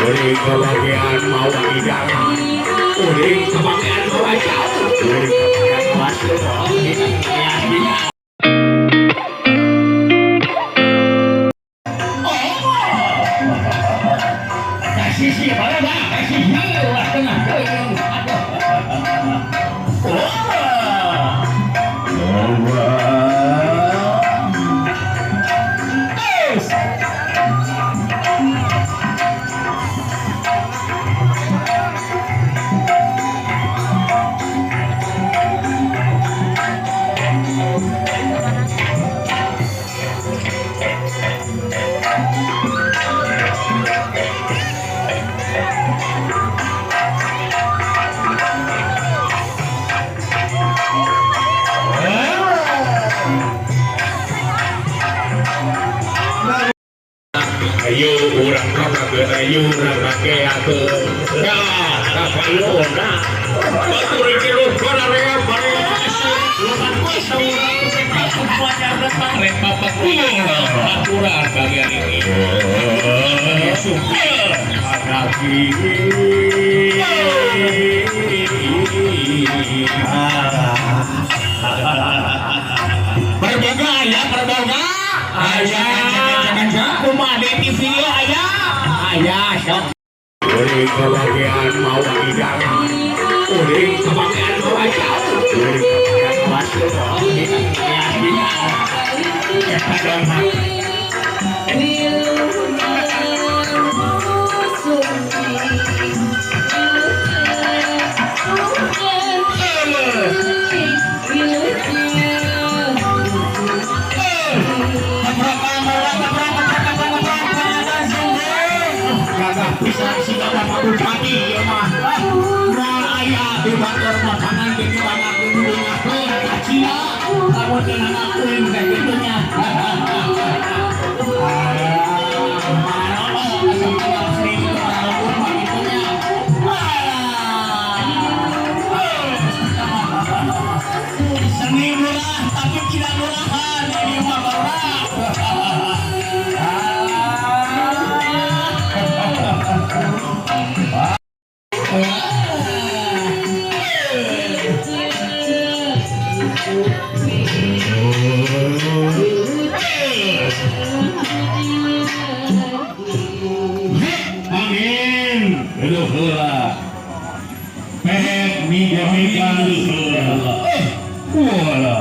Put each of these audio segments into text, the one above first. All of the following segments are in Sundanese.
Uring kebagian mau hidangan, uring kebagian mau jauh, uring kebagian masuk. Kasih pada dah, kasih lah tengah. Ayo urang rapakeun, ayo urang rakeakeun. Ya, kapayuna. Batur kilu bararea bararea luman kuasa urang semuanya datang aturan bagian ini. Super. Lagi. Berboga ya, berboga. Ayah, kumaha di TV ayah, ayah sok. Uring kebagian mau hidangan, uring kebagian mau jauh, uring kebagian masuk. Bisa si Bapak Bupati ya mah. Moal aya di batur mah tangan di bangat dulungakeun ka Cina. Lamun cenah kuing teh kitu nya. Seni murah tapi tidak murahan ini mah bapak. Angin, aduh heula. Pehek mega mega heula. Wala.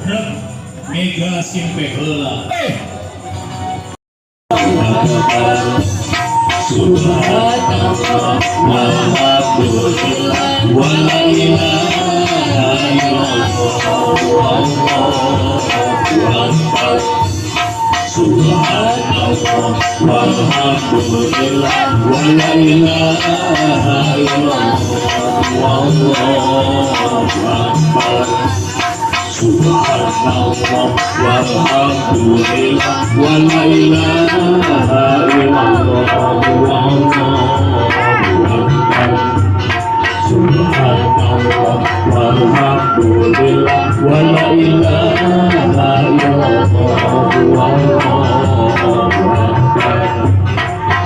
Rek mega simpe heula. Subhanallah walhamdulillah wala ilaha illallah wallahu akbar. Subhanallah walhamdulillah wala ilaha illallah wallahu akbar. Subhanallah walhamdulillah wala ilaha illallah wallahu akbar. Subhanallah walhamdulillah wala ilaha illallah wallahu akbar.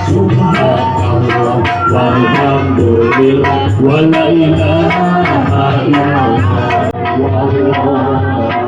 Subhanallah walhamdulillah wala ilaha illallah wallahu.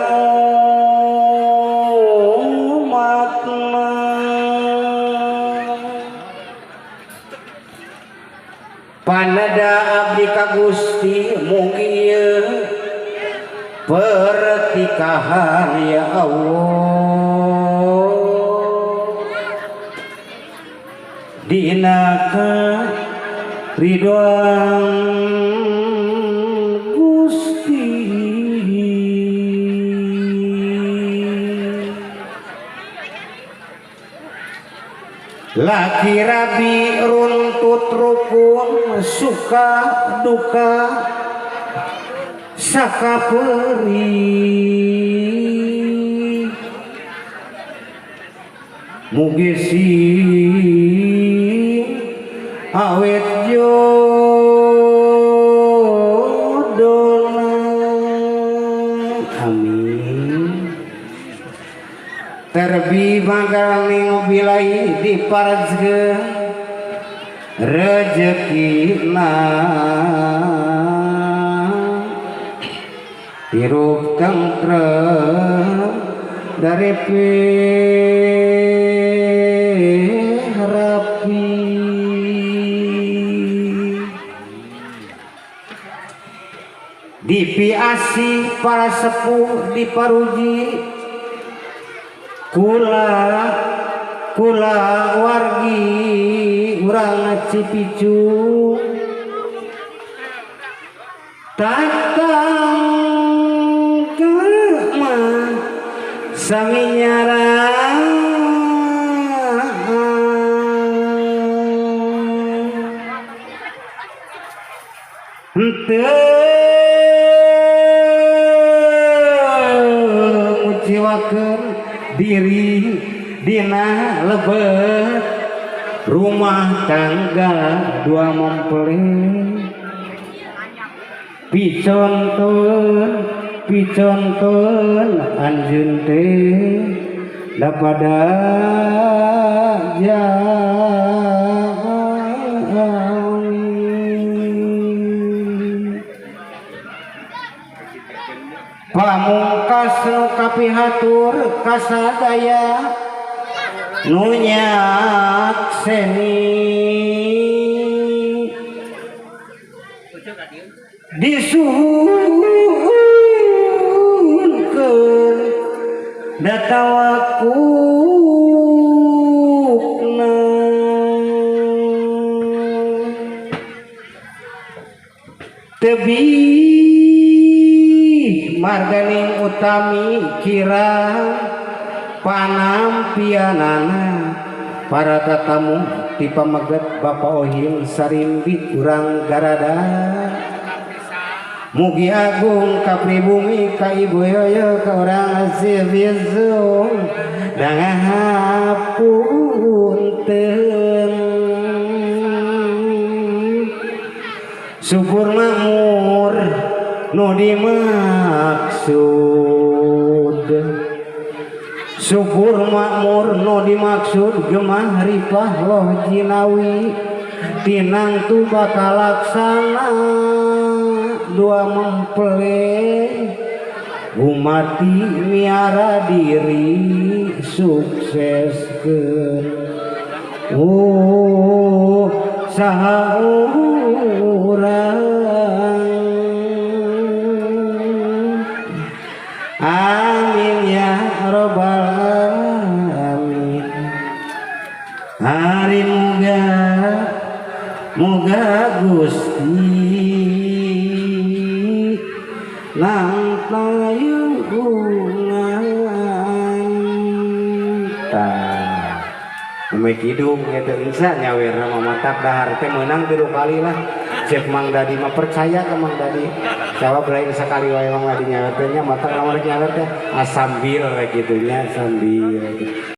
ka umatna. Panada abdi ka Gusti mugi ieu pertikahan ya Allah dina karidhoan Gusti. Laki rabi runtut rukun suka duka sakaperi mugi sing awet jodona amin. Terbi banggaling bilai diparajkeun rezekina hirup tentrem dari rapi dipiasi para sepuh diparuji kula kula wargi urang Cipicung tatang kema sami nyarang henteu nguciwakeun diri dina lebet rumah tangga dua mempelai picontoeun picontoeun anjeun teh dapada pamungkas nu kapihatur kasadaya nu nyakseni disuhunkeun datawakukna tebih marganing utami kira panampianana para tatamu ti pameget Bapak Ohim Sarimbit urang Garada mugi agung ka pribumi ka Ibu Yoyo ka urang Cipicung dangahapunten syukur makmur nu dimaksud syukur makmur nu dimaksud gemah ripah loh jinawi tinang tu bakal laksana dua mempelai umati miara diri sukseskeun oh saha urang. Amin ya robbal alamin. Hari muga muga Gusti nang tayungan tah Umai kidung eta insa nyawerna mah matak dahar teh meunang 3 kali lah. Cek Mang Dadi mah percaya ke Mang Dadi. Jawab lain sekali wae Mang Dadi nyawer teh nya matak lamun nyawer teh asambil we kitu nya sambil.